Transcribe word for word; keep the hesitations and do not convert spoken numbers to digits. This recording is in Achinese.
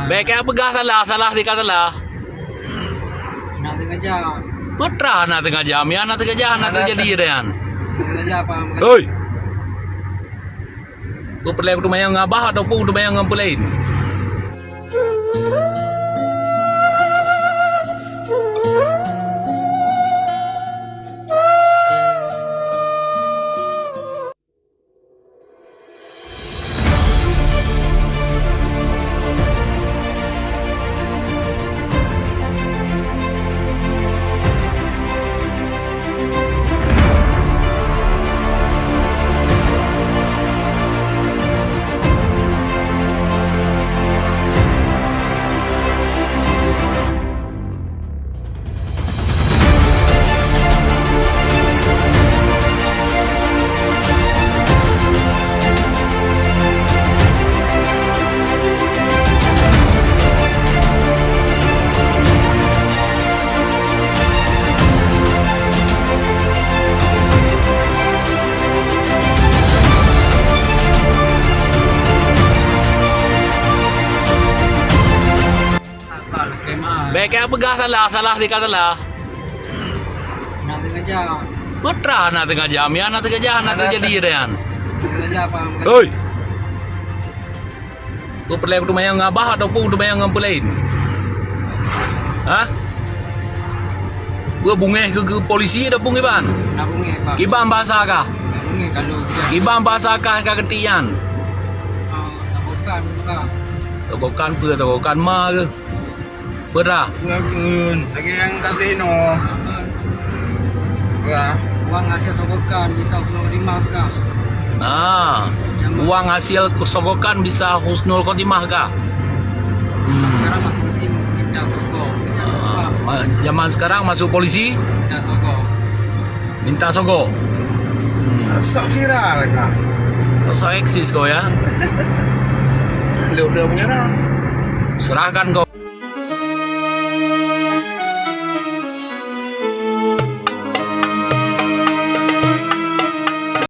Bèk kah peugah salah, salah di kah salah. Na sengaja. Peue treuk na sengaja, meunyo na sengaja, na teujadi nyan. Sengaja apa? Hoi! Peue peureulèe kuteumanyong ngon abah ataupun kuteumanyong ngon peue laén? Bèk kah peugah salah, salah di kah salah. Na sengaja. Peue treuk na sengaja, meunyo na sengaja, na teujadi nyan. Sengaja apa? Hoi! Peue peureulèe kuteumanyong ngon abah ataupun kuteumanyong ngon peue laén? Hah? Peue beungèh keu, keu polisi ataupun kiban? Na beungèh, Pak. Kiban bahasa kah? Na beungèh kalau kiban bahasa kah ka keutik nyan? Ah, sogokan, bukan. Sogokan peue? Sogokan ma keuh? Peue treuk? Peue kheun? Lagèe nyang ka teuh inoe. Peue? Uang hasil sogokan bisa husnul khotimah kah? Ah, uang hasil sogokan bisa husnul khotimah kah? Hmm. Sekarang masuk polisi minta sogo. Ah, ma-, zaman sekarang masuk polisi? Minta sogo. Minta sogo. Sok, sok viral kah? Sok eksis kau ya. Lu udah menyerah. Serahkan kau.